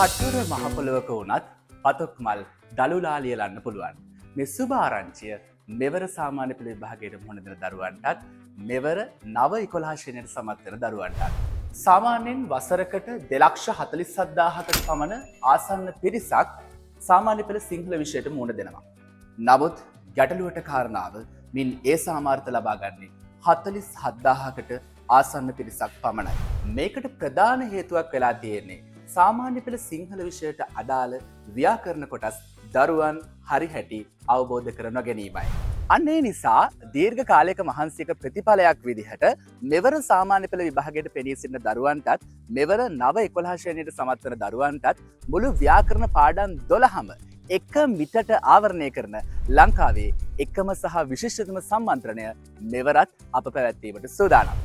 කටුර මහ පොළොවක වුණත් පතොක් මල් දළුලා ලියලන්න පුළුවන්. මේ සුභ ආරංචිය මෙවර සාමාන්‍ය පෙළ විභාගයට මුහුණ දෙන දරුවන්ටත්, මෙවර නව 11 ශ්‍රේණියට සමත් වෙන දරුවන්ටත්. සාමාන්‍යයෙන් වසරකට 2,47,000කට පමණ ආසන්න පිරිසක් සාමාන්‍ය පෙළ සිංහල විෂයට මුහුණ දෙනවා. නමුත් ගැටලුවට කාරණාව මින් ඒ සාමාර්ථ ලබා ගන්නේ 47,000කට ආසන්න පිරිසක් පමණයි. මේකට ප්‍රධාන හේතුවක් වෙලා තියෙන්නේ සාමාන්‍ය පෙළ සිංහල විෂයට අදාළ ව්‍යාකරණ කොටස් දරුවන් හරි හැටි අවබෝධ කර නොගැනීමයි. අන්න ඒ නිසා දීර්ඝ කාලයක මහන්සියක ප්‍රතිඵලයක් විදිහට මෙවර සාමාන්‍ය පෙළ විභාගයට පෙනී සිටින දරුවන්ටත්, මෙවර නව 11 ශ්‍රේණියට සමත් වන දරුවන්ටත් මුළු ව්‍යාකරණ පාඩම් 12ම එක මිටට ආවරණය කරන ලංකාවේ එකම සහ විශිෂ්ටතම සම්මන්ත්‍රණය මෙවරත් අප පැවැත්වීමට සූදානම්.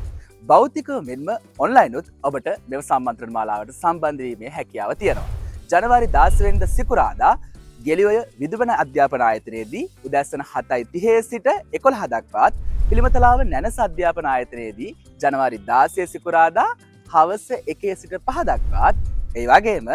භෞතිකව මෙන්ම ඔන්ලයිනුත් ඔබට මෙම සම්මන්ත්‍රණ මාලාවට සම්බන්ධ වීමේ හැකියාව තියෙනවා. ජනවාරි 16 වෙනිදා සිකුරාදා ගෙලිඔය විදුබන අධ්‍යාපන ආයතනයේදී උදෑසන 7:30 සිට 11 දක්වාත්, පිළිමතලාව නැනස අධ්‍යාපන ආයතනයේදී ජනවාරි 16 සිකුරාදා හවස 1 සිට 5 දක්වාත්, ඒ වගේම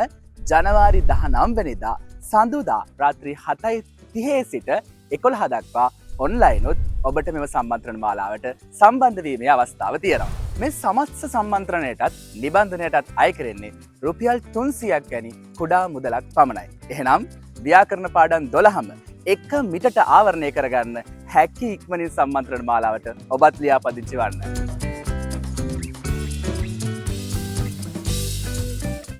ජනවාරි 19 වෙනිදා සඳුදා රාත්‍රී 7:30 සිට 11 දක්වා ඔන්ලයිනුත් ඔබට මෙම සම්මන්ත්‍රණ මාලාවට සම්බන්ධ වීමේ අවස්ථාව තියෙනවා. මේ සමස්ත සම්මන්ත්‍රණයටත් නිබන්ධනයටත් අය කරන්නේ රුපියල් 300ක් වැනි කුඩා මුදලක් පමණයි. එහෙනම් ව්‍යාකරණ පාඩම් 12ම එක මිටට ආවරණය කරගන්න හැකි ඉක්මනින් සම්මන්ත්‍රණ මාලාවට ඔබත් ලියාපදිංචි වන්න.